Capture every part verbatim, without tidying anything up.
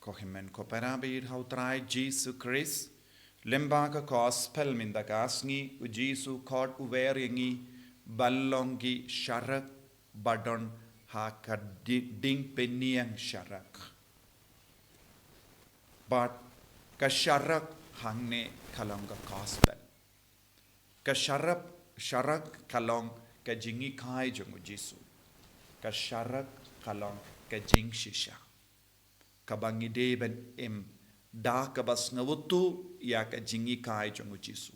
Ko hynmen ko para baieit ha u Trai Jisu Khrist, lyngba ka gospel mynta ka sngi, u Jisu u khot u wer ïa ngi ban long ki sharak ba don ha ka di-, diengpynieng sharak. Bad ka sharak hangne ka long ka gospel. Ka sharak, sharak ka long ka jinghikai jong u Jisu. Ka sharak ka long ka jingshisha kaba ngi dei ban im da kaba sngewthuh ïa ka jinghikai jong u Jisu.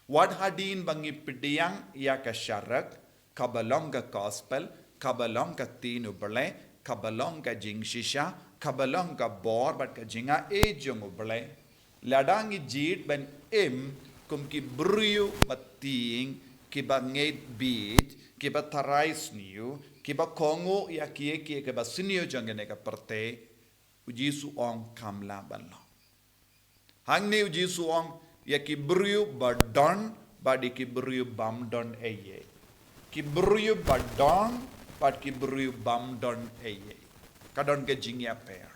Wat hadien ba ngi pdiang ïa ka sharak, kaba long ka gospel, kaba long ka ktien u Blei, kaba long ka jingshisha, kaba long ka bor bad ka jingaiei jong u Blei. Lada ngi jied ban im kum ki briew ba tieng, kiba ngeit bieit, kiba tharai sniew, kiba kohnguh ïa kiei kiei kiba sniew jong kane ka pyrthei, u Jisu u ong kam lah ban long. Hangne u Jisu u ong ïa ki briew ba don bad ïa ki briew bym don ei ei. Ki briew ba don bad ki briew bym don ei ei. Ka don ka jingïapher.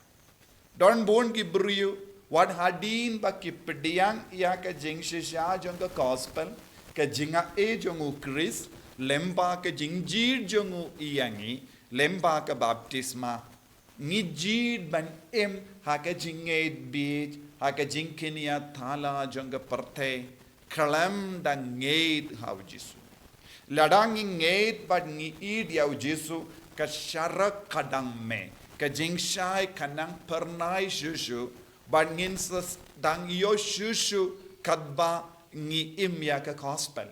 Don bun ki briew, wat hadien ba ki pdiang ïa ka jingshisha jong ka gospel, ka jingaiei jong u Khrist, lyngba ka jingjied jong u ïa ngi, lyngba ka baptisma, ngi jied ban im ha ka jingngeit bieit, ha ka jingkynïathala jong ka pyrthei, khlem da ngeit ha u Jisu. Lada ngi ngeit bad ngi ïeit ïa u Jisu, ka sharak ka dang mih, ka jingshai ka nang phyrnai shuh shuh, bad ngin sa dang ïoh shuh shuh katba ngi im ïa ka gospel.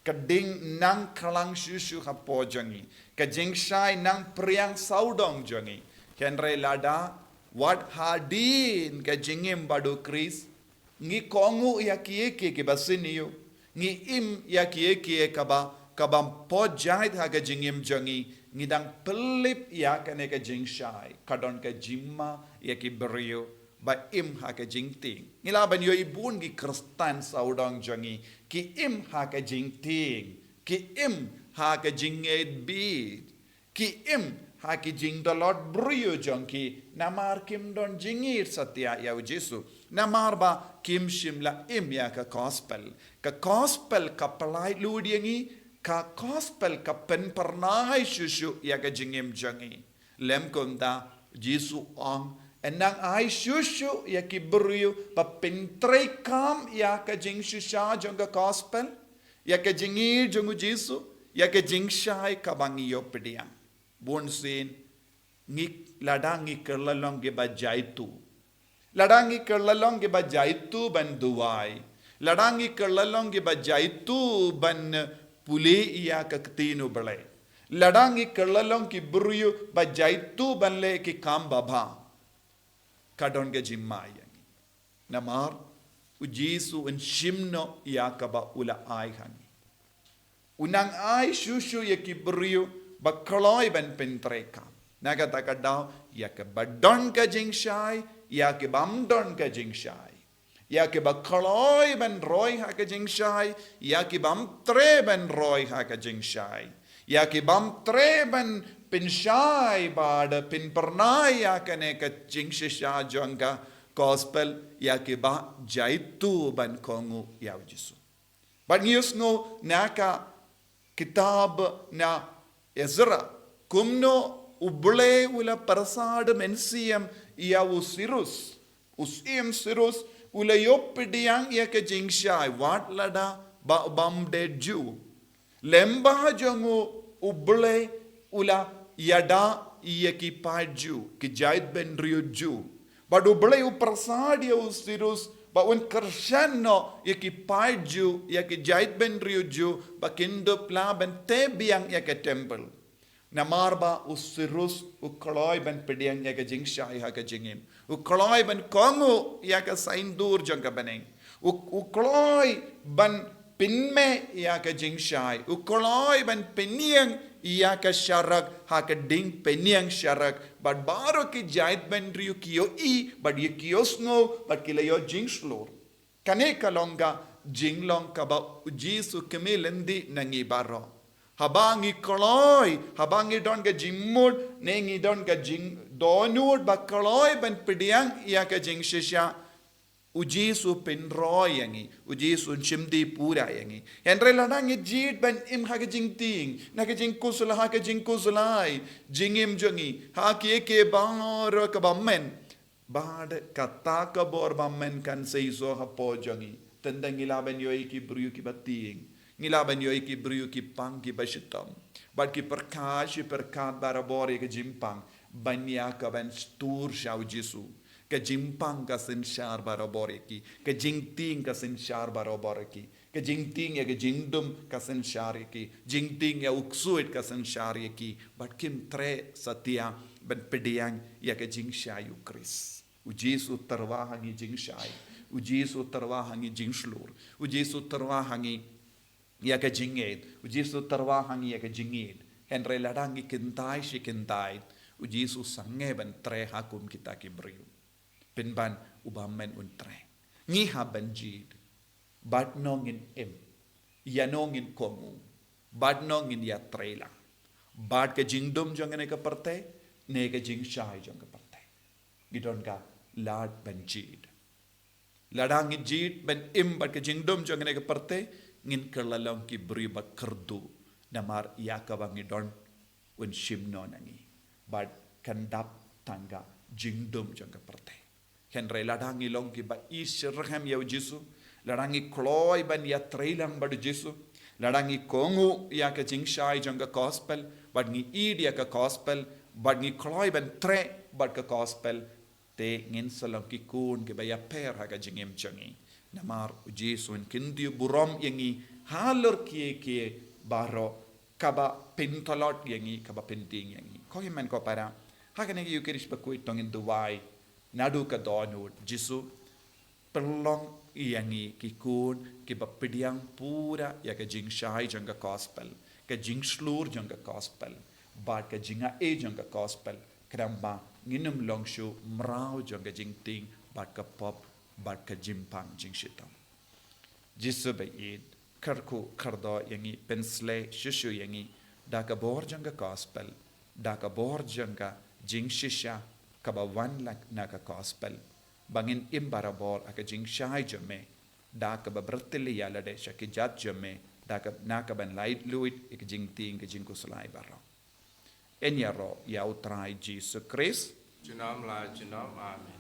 Ka ding nang khlang shuh shuh hapoh jong ngi. Ka jingshai nang phriang sawdong jong ngi. Hynrei lada wat hadien ka jingim bad u Khrist, ngi kohnguh ïa kiei kiei kiba sniew, ngi im ïa kiei kiei kaba, kaba pynjait ha ka jingim jong ngi, ngi dang pynlip ïa kane ka jingshai, ka don ka jingma ïa ki briew ba im ha ka jingtieng. Ngi lah ban ïohi bun ki Khristan sawdong jong ngi, ki im ha ka jingtieng, ki im ha ka jingngeit bieit, ki im ha ki jingdalot briew jong ki, namar kim don jingïeit satia ïa u Jisu, namar ba kim shym la im ïa ka gospel. Ka gospel ka pyllait lut ïa ngi, ka gospel ka pynphyrnai shuh shuh ïa ka jingim jong ngi. Lym kumta, Jisu u ong, yn nang ai shuh shuh ïa ki briew ba pyntreikam ïa ka jingshisha jong ka gospel, ïa ka jingïeit jong u Jisu, ïa ka jingshai kaba ngi ïoh pdiang. Bunsien, ngi, lada ngi kylla long kiba jaituh. Lada ngi kylla long kiba jaituh ban duwai. Lada ngi kylla long kiba jaituh ban pule ïa ka ktien u Blei. Lada ngi kylla long ki briew ba jaituh ban leh ki kam babha, ka don ka jingma ïa ngi. Namar u Jisu un shim noh ïa kaba u la ai ha ngi. U nang ai shuh shuh ïa ki briew ba kloi ban pyntreikam. Na kata ka daw, ïa kiba don ka jingshai, ïa ki bym don ka jingshai. Ïa kiba kloi ban roi ha ka jingshai, ïa ki bym treh ban roi ha ka jingshai. Ïa ki bym treh ban pynshai bad pynphyrnai ïa kane ka jingshisha jong ka gospel, ïa kiba jaituh ban kohnguh ïa u Jisu. Bad ngi ïohsngew na ka kitab na Ezra, kumno u Blei u la pyrsad mynsiem ïa u Sirus. U Syiem Sirus u la ïoh pdiang ïa ka jingshai wat lada ba u bym dei Jiw. Lyngba jong u, u Blei u la ïada ïa ki paid Jiw, ki jaitbynriew Jiw. Bad u Blei u pyrsad ïa u Sirus ba un kyrshan noh ïa ki paid Jiw, ïa ki jaitbynriew Jiw, ba kin dup lah ban tei biang ïa ka temple. Namar ba u Sirus u kloi ban pdiang ïa ka jingshai ha ka jingim. U kloi ban kohnguh ïa ka saiñdur jong ka bneng. U, u kloi ban pynmih ïa ka jingshai. U kloi ban pynïeng ïa ka sharak ha ka diengpynieng sharak. Bad baroh ki jaitbynriew ki ïohi, bad ki ïohsngew, bad ki la ïoh jingshlur. Kane ka long ka jinglong kaba u Jisu u kynmaw lynti na ngi baroh. Haba ngi kloi, haba ngi don ka jingmut, ne ngi don ka jingdohnud ba kloi ban pdiang ïa ka jingshisha, u Jisu u pynroi ïa ngi, u Jisu un shim die pura ïa ngi. Hynrei lada ngi jied ban im ha ka jingtieng, na ka jingkhuslai, ha ka jingkhuslai, jingim jong ngi, ha kiei kiei baroh kaba men, bad kata ka bor ba men kan seisoh hapoh jong ngi. Tang ba ngi lah ban ïoh ïa ki briew kiba tieng. Ngi lah ban ïoh ïa ki briew ki pang kiba shitom. Bad ki pyrkhat shi pyrkhat barabor ïa ka jingpang ban ïa kaban stur sha u Jisu. Ka jingpang ka synshar barabor ïa ki. Ka jingtieng ka synshar barabor ïa ki. Ka jingtieng ïa ka jingdum ka synshar ïa ki. Jingtieng ïa u ksuid ka synshar ïa ki. Bad kim treh satia ban pdiang ïa ka jingshai u Khrist. U Jisu u tyrwa ha ngi jingshai. U Jisu u tyrwa ha ngi jingshlur. U Jisu u tyrwa ha ngi ïa ka jingngeit. U Jisu u tyrwa ha ngi ïa ka jingngeit. Hynrei lada ngi kyntait shi kyntait, u Jisu u sangeh ban treh ha kum kita ki briew. Pynban u bymman un treh. Ngi hap ban jied. Bad no ngin im. Ïa no ngin kohnguh. Bad no ngin ïatreilang. Bad ka jingdum jong kane ka pyrthei, ne ka jingshai jong ka pyrthei. Ngi don ka lad ban jied. Lada ngi jied ban im bad ka jingdum jong kane ka pyrthei, ngin kylla long ki briew ba kyrduh. Namar ïa kaba ngi don un shim noh na ngi. Bad kan dap tang ka jingdum jong ka pyrthei. Hynrei lada ngi long kiba isyrhem ïa u Jisu, lada ngi kloi ban ïatreilang bad u Jisu, lada ngi kohnguh ïa ka jingshai jong ka gospel, bad ngi ïeit ïa ka gospel, bad ngi kloi ban treh bad ka gospel, te ngin sa long ki khun kiba ïapher ha ka jingim jong ngi. Namar u Jisu un kyntiew burom ïa ngi halor kiei kiei baroh kaba pyntlot ïa ngi, kaba pyntieng ïa ngi. Ko hynmen ko para, ha kane ka Eucharist bakhuid to ngin duwai naduh ka dohnud, Jisu, pynlong ïa ngi ki khun kiba pdiang pura ïa ka jingshai jong ka gospel, ka jingshlur jong ka gospel, bad ka jingai jong ka gospel, khnang ba ngin ym long shuh mraw jong ka jingtieng bad ka pop bad ka jingpang jingshitom. Jisu ba ïeit, kyrkhu kyrdoh ïa ngi, pynshlei shuh shuh ïa ngi da ka bor jong ka gospel, da ka bor jong ka jingshisha kaba wan la na ka gospel, ba ngin im barabor ha ka jingshai jong me, da kaba pyrthei ïa lade sha ki jait jong me, da ka na kaban laitluid ïa ka jingtieng ka jingkhuslai baroh. Yn ïaroh ïa u Trai Jisu Khrist. Junom la junom, amen.